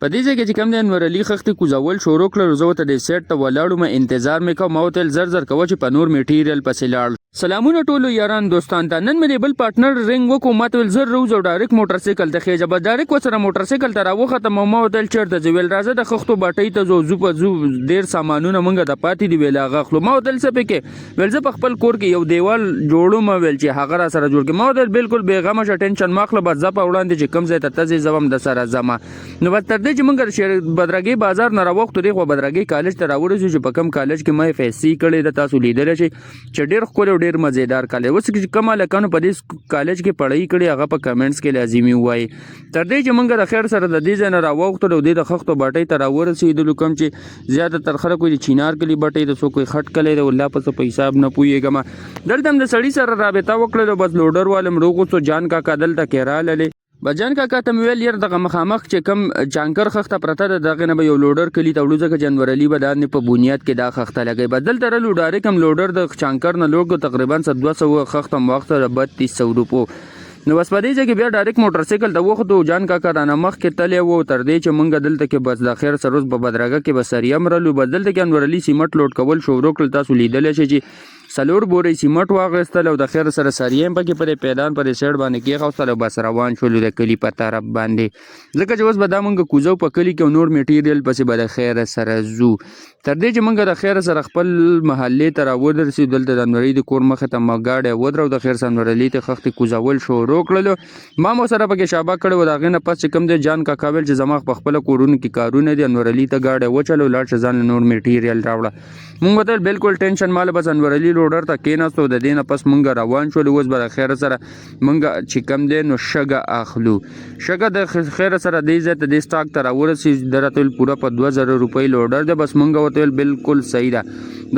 په دې ځای کې چې کوم دی انور علي خښتې کوزول شروع کړل، زه ورته دې سیټ ته ولاړ وم، انتظار مې کاوه. ما ورته ویل زر زر کوه چې په نور میټیریل پسې لاړ. سلامونه ټولو یاران دوستان ته. نن مې د بل پارټنر رنګ وکړو، ما ته ویل زر روز او ډایرک موټر سایکل ته خېژه. بس ډایرک ورسره موټر سایکل ته راوختم او ما ورته ویل چېرته ځې؟ ویل راځه د خښتو بټۍ ته ځو، ځو په ځو، ډېر سامانونه مونږ ته پاتې دي، ویل هغه اخلو. ما ورته ویل څه پکې؟ ویل زه په خپل کور کې یو دیوال جوړوم، ویل چې هغه را سره جوړ کړي. ما ورته ویل بالکل بېغمه شه، ټینشن مه اخله، بس ځه په وړاندې چې کوم ځای ته ته ځې زه به هم در سره ځم. نو بس تر دې چې موږ د شیر بدرګې بازار نه راوختو، دې خوا بدرګې کالج ته راورسېدو چې په کوم کالج کې ما اف ایس سي کړې ده. تاسو لیدلی شئ چې ډېر ښکلی او ډېر مزیدار کالج. اوس چې کوم هلکانو په دې کالج کې پړۍ کړې هغه په کمنټس کې لازمي ووایي. تر دې چې موږ د خیر سره د دې ځای نه راوختلو او دې د خښتو بټۍ ته راورسېدلو، کوم چې زیاته تر خلک وایي د چینار کلي بټۍ ده، څوک وایي خټ کلی دی، والله په څه په حساب نه پوهېږم. دلته هم د سړي سره رابطه وکړله، بس لوډر والم روغوستو، جان کاکا دلته کې راللې. بجان کاکا ته مې ویل یار دغه مخامخ چې کوم چانکر خښته پرته ده دغه نه به یو لوډر کلي ته وړو، ځکه چې انور علي به دا په بنیاد کې دا خښته لګوي. بس دلته رالو، ډایرک هم لوډر د چانکر نه لوډ کړو، تقریبا څه 200 خښته مو واخیسته 3200 روپو. نو بس په دې ځای کې بیا ډایرک موټر سایکل ته وختو، جان کاکا رانه مخکې تللی وو. تر دې چې مونږ دلته کې بس د خیر سره اوس په بدرګه کې به سریم رالو. بس دلته کې انور علي سیمټ لوډ کول شروع کړل. تاسو لیدلی شئ چې څلور بورې سیمټ واخیستل او د خیر سره سریه هم پکې په دې پیدان په دې سیډ باندې کېښوستل او بس روان شولو د کلي په طرف باندې، ځکه چې اوس به دا مونږ کوزو په کلي کې او نور میټیریل پسې به د خیره سره ځو. تر دې چې مونږ د خیره سره خپل محلې ته راودرسېدو، دلته د انور علي د کور مخې ته مو ګاډی ودرو. د خیر سره انور علي ته خښتې کوزول شروع کړلو، ما مو سره پکې شابه کړې وه. د هغې نه پس چې کوم دی جان کاکا ویل چې زما په خپله کورونو کې کارونه دي، انور علي ته ګاډی وچلو، لاړ شه ځان له نور میټیریل راوړه. مونږ وتل بالکل ټینشن مال. بس انور علي لوډر ته کېناستو، د دې نه پس مونږ روان شولو. اوس به د خیره سره مونږ چې کم دی نو شګه اخلو. شګه د خیره سره دې ځای ته دې سټاک ته راورسي، ده راته ویل پوره په 2000 روپۍ لوډر دی. بس مونږ ورته ویل بالکل صحیح ده.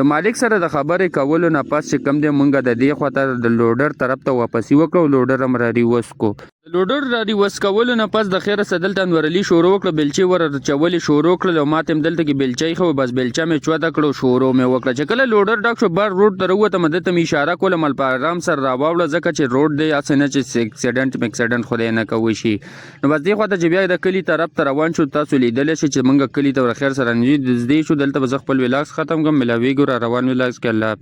د مالک سره د خبرې کولو نه پس چې کم دی مونږ د دې خوا ته د لوډر طرف ته واپسي وکړه او لوډر هم را ریوس کو. د لوډر را ریوس کولو نه پس د خیره څه دلته انور علي شروع وکړه، بیلچې ور چولې شروع کړل او ماته هم دلته کې بیلچه ایښې وه. بس بیلچه مې چوته کړه او شروع مې وکړه. چې کله لوډر ډک شو بار روډ ته راووتم، ده ته مې اشاره کوله مل په ارام سره راواوړه، ځکه چې روډ دی، هسې نه چې اکسیډنټ مکسیډنټ خدای نه که وشي. نو بس دې خوا ته چې بیا د کلي طرف ته روان شو، تاسو لیدلی شئ چې موږ کلي ته ور خیر سره نږدې شو. دلته به زه خپل ولاګس ختم کړم. ملاویږو را روان ولاګس کې. الله.